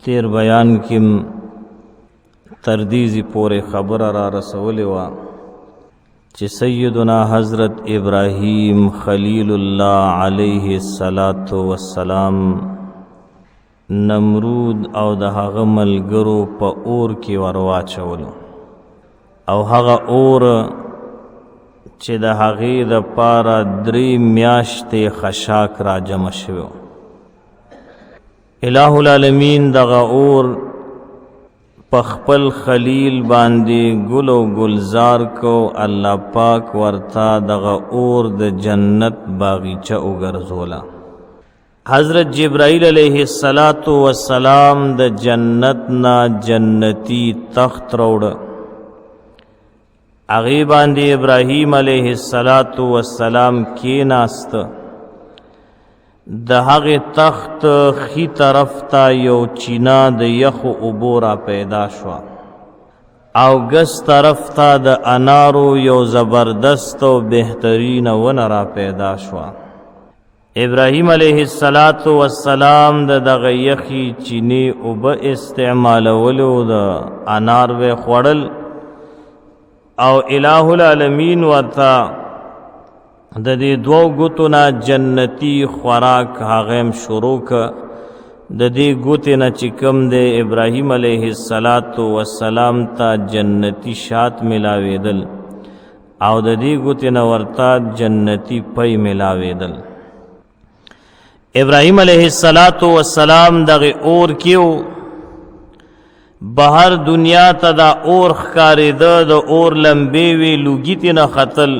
تیر بیان کې تر دې ځي پورې خبره را رسولې وه چې سیدنا حضرت ابراهیم خلیل الله علیه الصلاة والسلام نمرود او د هغه ملګرو په اور کې ورواچولو، او هغه اور چې د هغې د پاره 3 میاشتې خشاک را جمع شوی. الہ العالمین دغه اور په خپل خلیل باندې ګل او ګلزار کو. الله پاک ورته دغه اور د جنت باغیچه وګرځوله. حضرت جبرائیل علیه الصلاۃ والسلام د جنت نا جنتی تخت راوړ. هغې باندې ابراهیم علیه الصلاۃ والسلام کیناست. د هغې تخت ښي طرف ته یو چینه د یخو اوبو را پیدا شوه، او ګس طرف ته د انارو یو زبردست او بهترینه ونه را پیدا شوه. ابراهیم علیه الصلاۃ والسلام د دغه یخي چینې اوبه استعمالولو، د انار به خوړل، او الہ العالمین ورته د دې دوو ګوتو نه جنتی خوراک هغه هم شروع ک. د دې ګوتې نه چې کوم دی ابراهیم علیه الصلاۃ والسلام ته جنتی شات ملاوېدل، او د دې ګوتې نه ورته جنتی پی ملاوېدل. ابراهیم علیه الصلاۃ والسلام دغه اور کیو بهر دنیا ته دا اور ښکارېده، د اور لمبې وې، لوګي ترې نه ختل،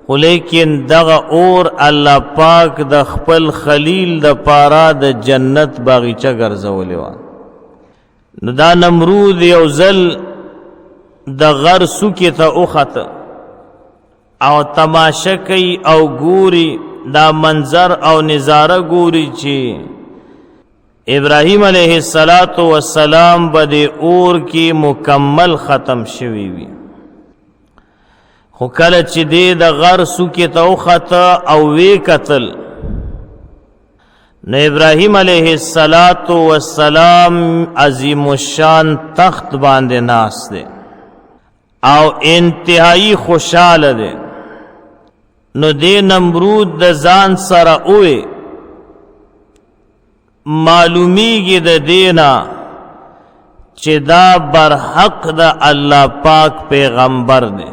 خو لیکن دغه اور الله پاک د خپل خلیل د پاره د جنت باغیچه ګرځولې وه. نو دا نمرود یو ځل د غر څوکې ته وخته او تماشه کوي او ګوري، دا منظر او نظاره ګوري چې ابراهیم علیه الصلاۃ والسلام به د اور کې مکمل ختم شوی وي. خو کله چې دی د غر څوکې ته وخته او ویې کتل، نو ابراهیم علیه الصلاۃ والسلام عظیم الشان تخت باندې ناست دی او انتهایی خوشاله دی. نو دې نمرود د ځان سره اوې معلومیږي د دینا چې دا برحق د الله پاک پیغمبر دی.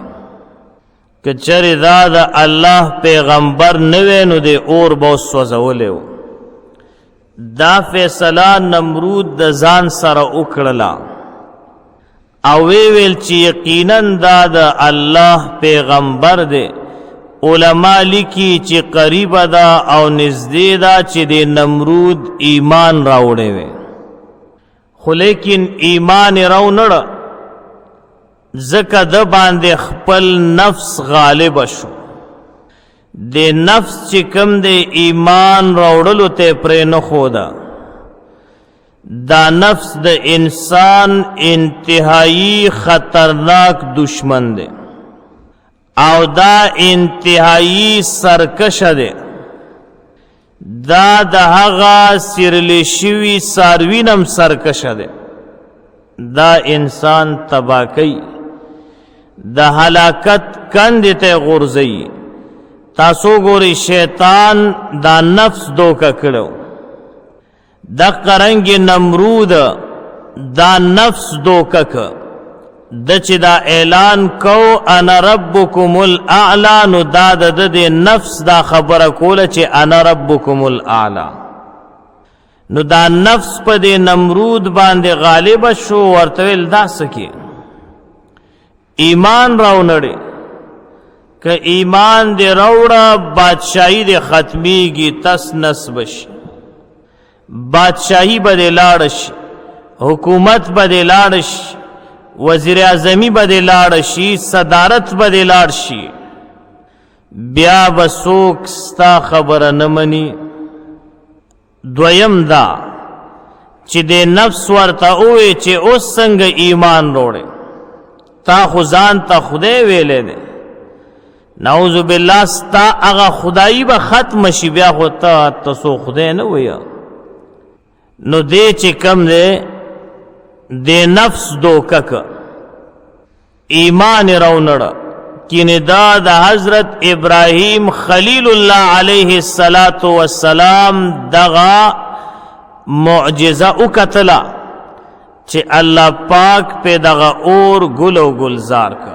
که چېرې دا د الله پیغمبر نه وی نو د اور به سوځولی و. دا فیصله نمرود د ځان سره وکړله او وی ویل چې یقینا دا د الله پیغمبر دی. علما لیکي چې قریب ده او نږدې ده چې د نمرود ایمان راوړی وي، خو لیکن ایمان راونړ ځکه د باندې خپل نفس غالب شو. د نفس چې کوم د ایمان راوړلو ته پرې نه ښوده. دا نفس د انسان انتهایی خطرناک دشمن دی او دا انتهایی سرکش دی. دا د هغه سیرلی شوي څاروي نه هم سرکشه دی. دا انسان تباه کوي، د هلاکت کندې ته غورځوي. تاسو ګورئ شیطان دا نفس دوکه کړو، دقه رنګ نمرود دا نفس دوکه که د چې دا اعلان کو انا ربکم الاعلی، نو دا د د نفس دا خبره کوله چې انا ربکم الاعلی. نو دا نفس په دې نمرود باندې غالب شو، ورته ویل دا څه کې ایمان راونړي، که ایمان دې راوړه بادشاهي دې ختمیږي، تس نس بشي، بادشاهي به دې لاړه شي، حکومت به دې لاړ شي، وزیر اعظمي به دې لاړ شي، صدارت به دې لاړ شي، بیا به څوک ستا خبره نه مني. دویم دا چې د نفس ورته ووی چې اوس څنګه ایمان وروړې، تا خو ځان ته خدای ویلی دی، نعوذ بالله ستا هغه خدایي به ختم شي، بیا خو ته څو خدای نه وایه. نو دې چې کم دی د نفس دوکه ک، ایمان راونړ. کینه دا د حضرت ابراهیم خلیل الله علیه الصلاۃ والسلام دغه معجزه وکتله چې الله پاک په دغه اور ګل او گلزار ک.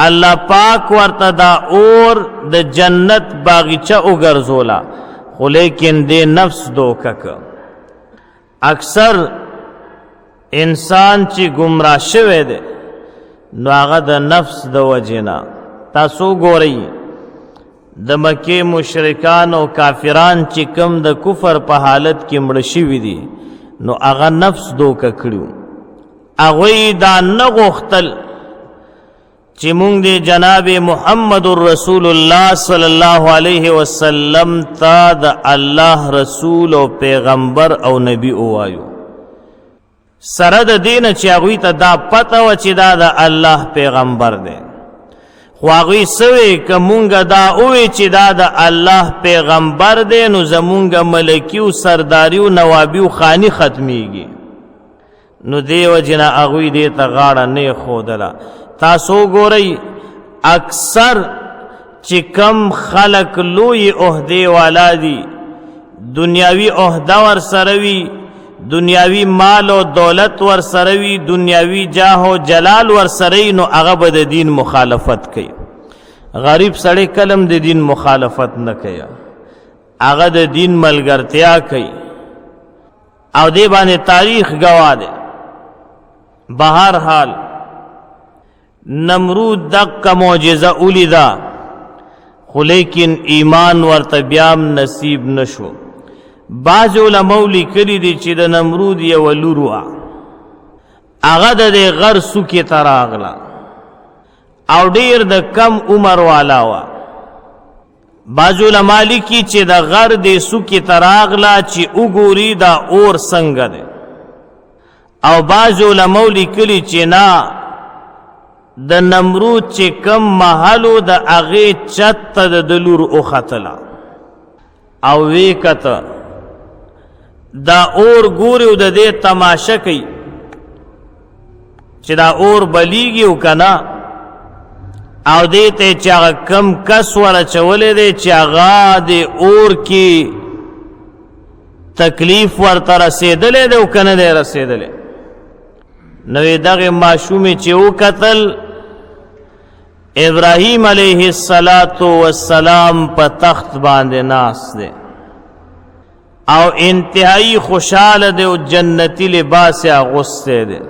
الله پاک ورته دا اور د جنت باغچه وګرځوله، خو لیکن دې نفس دوکه ک. اکثر انسان چې گمراه شوی دی نو هغه د نفس د وجې نه. تاسو ګورئ د مکې مشرکان او کافران چې کم د کفر په حالت کې مړ شوي دي نو هغه نفس دوکه کړیو. هغوی دا نه غوښتل چې مونږ دی جناب محمد رسول الله صلی الله علیه وسلم ته د الله رسول او پیغمبر او نبی ووایو، سره د دین چې هغوی ته دا پته وه چې دا د الله پیغمبر دی، خو هغوی سوې که مونږ دا ووی چې دا د الله پیغمبر دی نو زمونږ ملکی او سرداری او نوابي او خانی ختمیږي. نو دی وجنه هغوی دې ته غاړه نه ښودله. تاسو ګورئ اکثر چې کم خلق لوی عہدې والا دي، دنیاوی عہده ور سره وي، دنیاوی مال او دولت ور سره وي، دنیاوی جاه او جلال ور سره، نو هغه به د دین مخالفت کوي. غریب سړی کلم د دین مخالفت نه کوي، هغه د دین ملګرتیا کوي، او دی باندې تاریخ گواه دی. بهر حال نمرود دقه معجزه ولیده، خو لیکن ایمان ورته بیا هم نصیب نشو. بعض علماو لیکلي دي چې د نمرود یوه لور وه، هغه د دې غر څوکې ته راغله او ډېر د کم عمر والا وه. بعض علما لیکي چې د غر دې څوکې ته راغله چې وګوري دا اور څنګه دی، او بعض علماو لیکلي چې نه، د نمرود چې کم محلو د هغې چت ته د ده لور وختله او ویې کته، دا اور ګوري او د دې تماشه کوي چې دا اور بلیږي او که نه، او دې ته چې هغه کم کس ور اچولی دی چې هغه د اور کې تکلیف ورته رسېدلی دی او که نه دی رسېدلی. نو دغه ماشومې چې وکتل ابراهیم علیه الصلاۃ والسلام په تخت باندې ناس دی او انتهایی خوشاله دی او جنتی لباس یې اغوستی دی.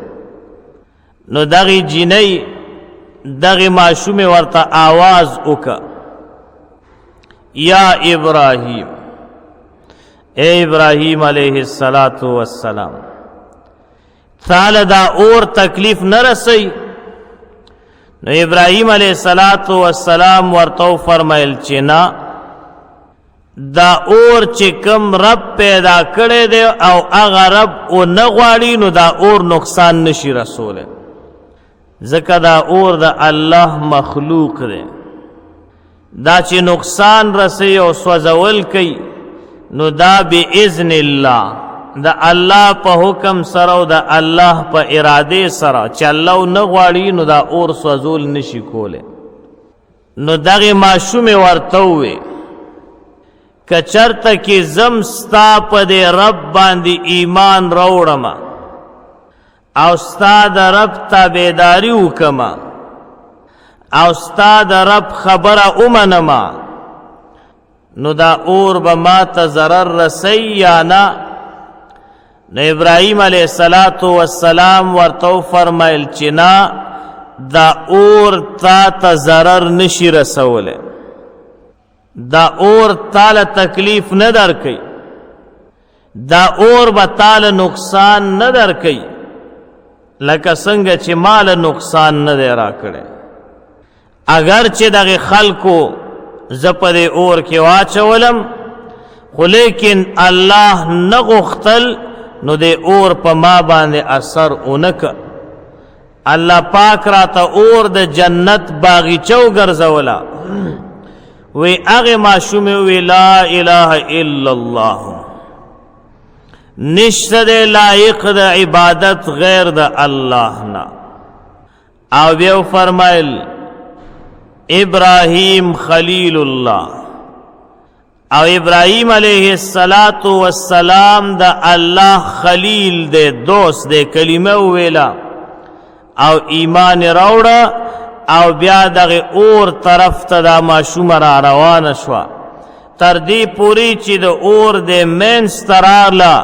نو دغه جینۍ دغه ماشومې ورته آواز وکړه، یا ابراهیم، اے ابراهیم علیه الصلاۃ والسلام، تاله دا اور تکلیف نه رسي؟ نو ابراهیم علیه الصلاۃ والسلام ورته فرمایل چې نه، دا اور چې کم رب پیدا کړی دی او هغه رب او نه غواړي نو دا اور نقصان نشي رسولی، ځکه دا اور د الله مخلوق دی. دا چې نقصان رسي او سوځول کوي نو دا باذن الله، د الله په حکم سره او د الله په اراده سره، چې الله نه غواړي نو دا اور سوځول نشي کولی. نو دغه ماشومې ورته ووی که چرته کې زم ستا په دې رب باندې ایمان راوړم او ستا د رب تابعداري وکم او ستا د رب خبره ومنم، نو دا اور به ما ته ضرر رسي یا نه؟ نو ابراهیم علیه الصلاۃ والسلام ورته فرمایل چې نه، دا اور تا ته ضرر نشي رسولی، دا اور تاله تکلیف نه درکوي، دا اور به تاله نقصان نه درکوي، لکه څنګه چې مال نقصان نه دی راکړی. اگر چې دغه خلکو زه په دې اور کې واچولم، خو لیکن الله نه غوښتل نو دې اور په ما باندې اثر اونک. الله پاک را ته اور د جنت باغیچه وګرځوله. وی هغه ماشومې وی لا اله الا الله. نشته د لایق د عبادت غیر د الله نه. او بیا فرمایل ابراهیم خلیل الله، او ابراهیم علیه الصلاۃ والسلام د الله خلیل دی، دوست دی. کلمه ویلا او ایمان راوړه، او بیا دغه اور طرف ته دا ماشوم را روانه شوه، تر دې پوری چې د اور د مینس تراله،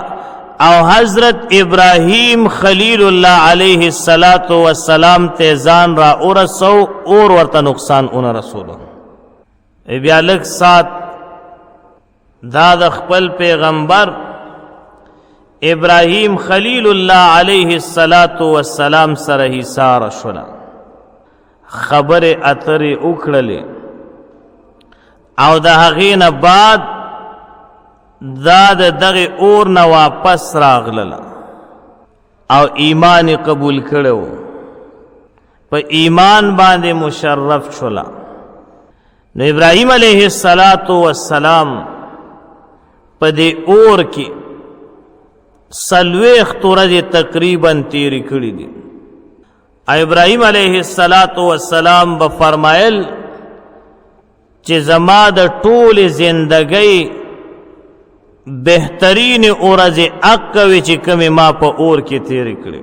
او حضرت ابراهیم خلیل الله علیه الصلاۃ والسلام ته ځان را اورسو، اور ورته نقصان اون رسولو. بیا لک سات دا د خپل پیغمبر ابراهیم خلیل الله علیه الصلاۃ والسلام سره حصار شولا، خبر اترې وکړلې، او د هغې نه بعد دا د دغه اور نه واپس راغلله او ایمان قبول کړو، په ایمان باندې مشرف شولا. نو ابراهیم علیه الصلاۃ والسلام په دې اور کې 40 ورځې تقریبا تیرې کړې دي. ابراهیم علیه الصلاۃ والسلام به فرمایل چې زما د ټول زندګۍ بهترین ورځې اقوي چې کومې ما په اور کې تیرې کړې.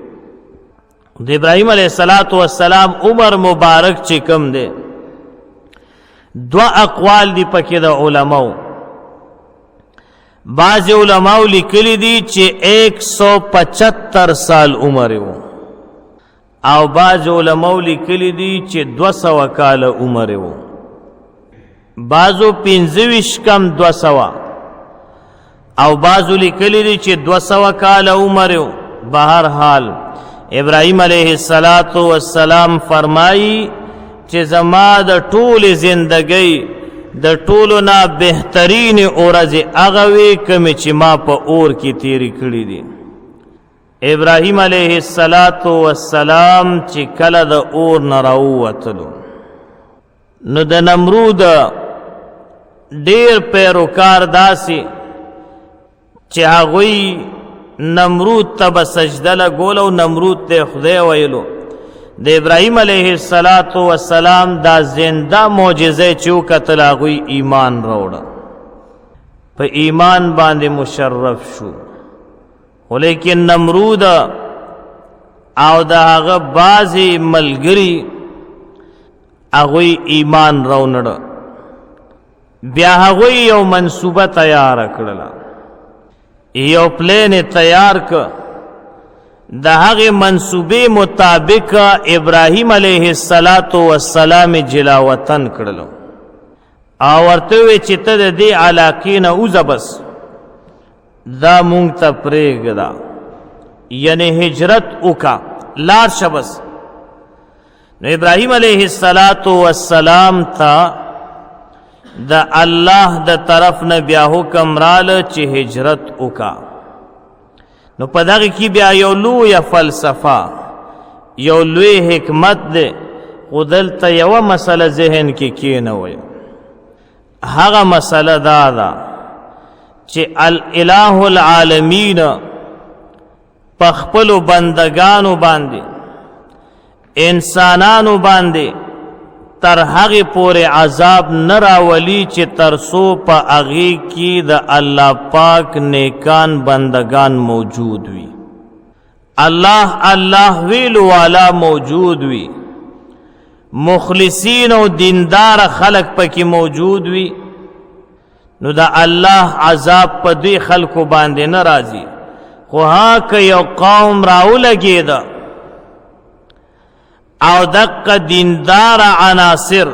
د ابراهیم علیه الصلاۃ والسلام عمر مبارک چې کم دی، دوا اقوال دی پکې د علماو. بعض علماو لیکلی دي چې 175 سال عمر وو، او بعض علماو لیکلی دي چې 200 کال عمر وو، بعضو 25 کم 200، او بعضو لیکلی دي چې 200 کال عمر وو. بهر حال ابراهیم علیه الصلاۃ والسلام فرمایي چې زما د ټول زندګۍ د ټولو نه بهترین ورځې هغه وې کومې چې ما په اور کې تیرې کړې دي. ابراهیم علیه الصلاۃ والسلام چې کله د اور نه راووتلو، نو د نمرود ډیر پیروکار داسې چې هغوی نمرود ته به سجده لګوله او نمرود ته خدای ویلو. د ابراهیم علیه الصلاۃ والسلام دا زنده معجزه چې وکتل، هغوی ایمان راوړه، په ایمان باندې مشرف شو. ولیکن نمرود او د هغه بعضې ملګري هغوی ایمان راونړ. بیا هغوی یو منصوبه تیار کړله، یو پلان تیار ک، د هغه منصوبې مطابق ابراهیم علیه الصلاۃ والسلام جلا وطن کړلو، او ورته وی چې ته د دې علاقې نه وځه، بس دا مونږ ته پرېږده، یعنی هجرت وکا، لار شه بس. نو ابراهیم علیه الصلاۃ والسلام ته د الله د طرف نه بیا حکم رااله چې هجرت وکا. نو په دغه کې بیا یو لوی فلسفه، یو لوی حکمت دی، خو دلته یوه مسله ذهن کې کینوئ. هغه مسله دا ده چې الالہ العالمین په خپلو بندگانو باندې، انسانانو باندې تر هغې پورې عذاب نه راولي چې تر څو په هغې کې د الله پاک نیکان بندگان موجود وي، الله الله ویلو والا موجود وي، مخلصین او دیندار خلق پکې موجود وي. نو د الله عذاب په دوی خلکو باندې نه راځي. خو ها که یو قوم راولګېده او دقه دیندار عناصر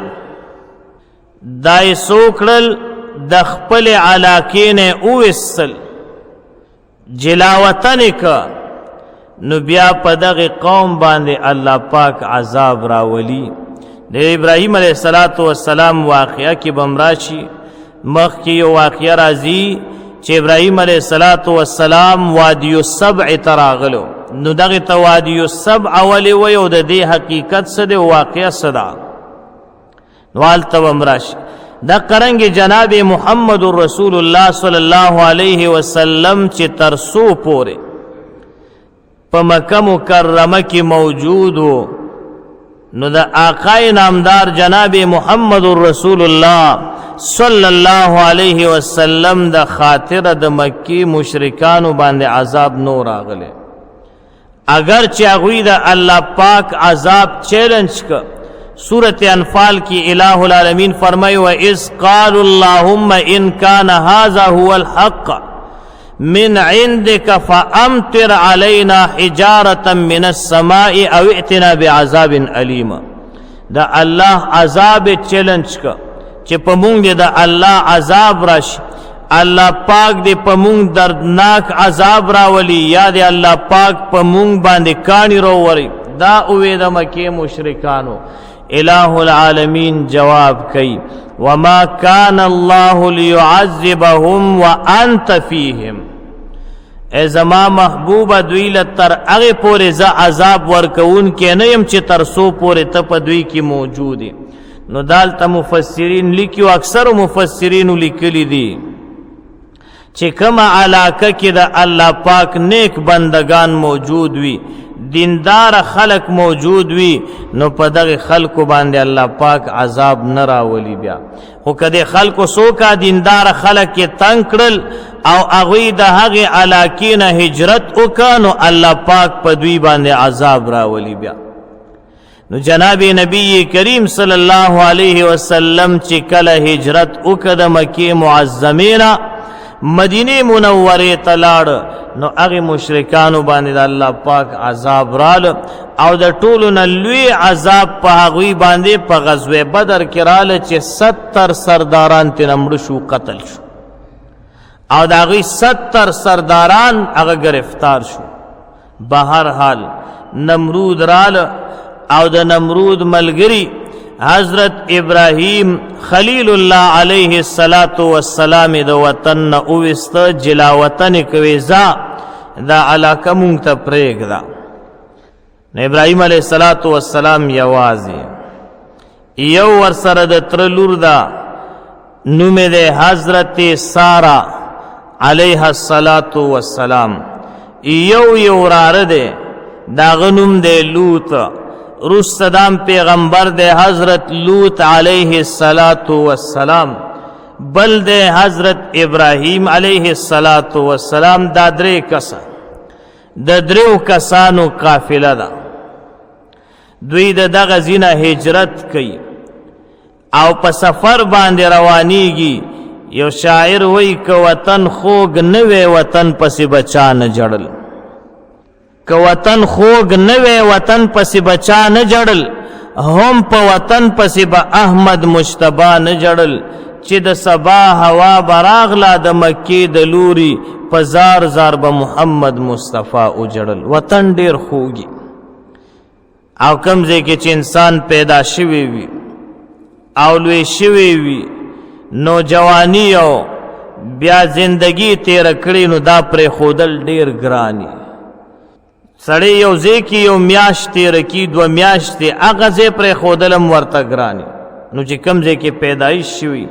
دای سوکړل، د خپل علاقې نه اوستل، جلاوطن ک، نو بیا په دغه قوم باندې الله پاک عذاب راولي. د ابراهیم علیه الصلاۃ والسلام واقعه کې بمراشي، مخ کې یو واقعه راځي چې ابراهیم علیه الصلاۃ والسلام وادی السبع تراغلو. نو دغه ته وادی السبع ولې وی او د دې حقیقت څه دی، واقعه څه ده، نو هلته به هم راشي. د قرنګ جناب محمد رسول الله صلی الله علیه وسلم چې تر سو پورې په مکه مکرمه کې موجود وو، نو د آقای نامدار جناب محمد رسول الله صلی الله علیه وسلم د خاطر د مکی مشرکانو باندې عذاب نور راغله. اگر چې هغوی د الله پاک عذاب چیلنج ک، سورة انفال کی الہ العالمین فرمائے وَإِذْ قَالُوا اللَّهُمَّ إِنْ كَانَ هَذَا هُوَ الْحَقَّ من عندك فأمطر علينا حجارة من السماء او ائتنا بعذاب أليم. دا الله عذاب چیلنج کا چې په مونږ دې د الله عذاب راشي، الله پاک دې په مونږ دردناک عذاب راولي، یا دې الله پاک په مونږ باندې کانی راوري. دا اوې د مکې مشرکانو. الہ العالمین جواب کوي وما كان الله ليعذبهم وانت فيهم. ای زما محبوب، دوی له تر هغه پورې زه عذاب ورکون کې نه یم چې تر سو پورې ته په دوی کې موجود. نو دالته مفسرین لیکي او اکثر مفسرین لیکلي دي چې کومه علاقه کې د الله پاک نیک بندگان موجود وي، دیندار خلق موجود وي، نو په دغه خلکو باندې الله پاک عذاب نه راولي. بیا خو کده خلکو سوکا دیندار خلک کې تنگ کړل او هغوی د هغې علاقې نه هجرت وکړ، نو الله پاک په دوی باندې عذاب راولي. بیا نو جناب نبی کریم صلی الله علیه وسلم چې کله هجرت وکړ د مکې معظمې نه مدینه منورې ته لاړ، نو هغه مشرکانو باندې د الله پاک عذاب رال، او د ټولو نه لوی عذاب په هغوی باندې په غزوه بدر کې راله چې 70 سرداران ترې مړه شو، قتل شو، او د هغوی 70 سرداران هغه گرفتار شو. بهر حال نمرود رال او د نمرود ملګری حضرت ابراهیم خلیل الله علیه الصلاۃ والسلام د وطن نه اوست، جلا وطن کوي، ځا دا علاقه مونږ ته پرېږده. نو ابراهیم علیه الصلاۃ والسلام یوازې یو ورسره د تر لور ده، نوم یې دی حضرت سارا علیها الصلاۃ والسلام. یو یو وراره دی، داغه نوم دی لوط. رستدام پیغمبر دی حضرت لوط علیه الصلاۃ والسلام. بل دی حضرت ابراهیم علیه الصلاۃ والسلام. دا درې کسه د دریو کسانو قافله ده. دوی د دغه ځینه هجرت کوي او په سفر باندې روانیږي. یو شاعر وای که وطن خوږ نه وی وطن پسې بچا نه جړل، که وطن خوږ نه وی وطن پسې بچا نه جړل، هم په وطن پسې به احمد مجتبی نه جړل. چې د سبا هوا براغله د مکې د لوري، په زار زار به محمد مصطفی وجړل. وطن ډیر خوږي او کم ځای کې چې انسان پیدا شوی وي او لوی شوی وي، نو جوانی او بیا زندگی تیر کړي، نو دا پرې خودل ډیر ګرانی. سړی یو ځای کې یو میاشت تیر کی، دوه میاشتې، هغه ځای پرې خودلم ورته ګرانی. نو چې کم ځای کې پیدایش شوی،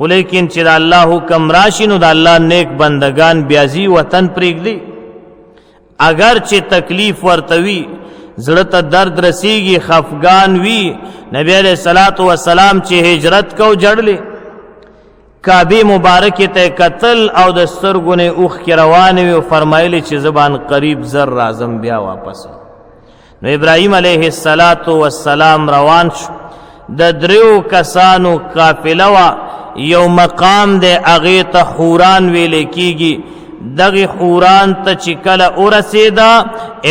ولیکن چې د الله حکم راشي، نو د الله نیک بندگان بیا ځي وطن پرېږدي. اگر چې تکلیف ورته وي، زړه ته درد رسیږي، خفګان وي. نبی علیہ الصلوۃ والسلام چې هجرت کو جړلې، کعبه مبارک ته قتل او د سترګو نه اوښکې روانې وې، او فرمایلی چې زبان قریب زر راځم بیا واپس. نو ابراهیم علیه الصلاۃ والسلام روان شو. د دریو کسانو قافله وا، یو مقام دی هغې ته حوران ویل کیږي. دغه حوران ته چې کله ورسېده،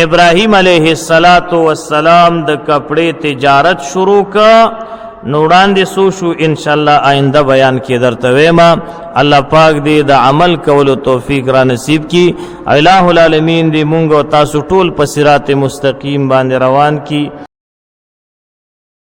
ابراهیم علیه الصلاۃ والسلام د کپڑے تجارت شروع کا. نو وړاندې سو شو، ان شاء الله آینده بیان کې درته وېما. الله پاک دې د عمل کولو توفیق را نصیب کی. الہ العالمین دې مونږ او تاسو ټول په صراط مستقیم باندې روان کی.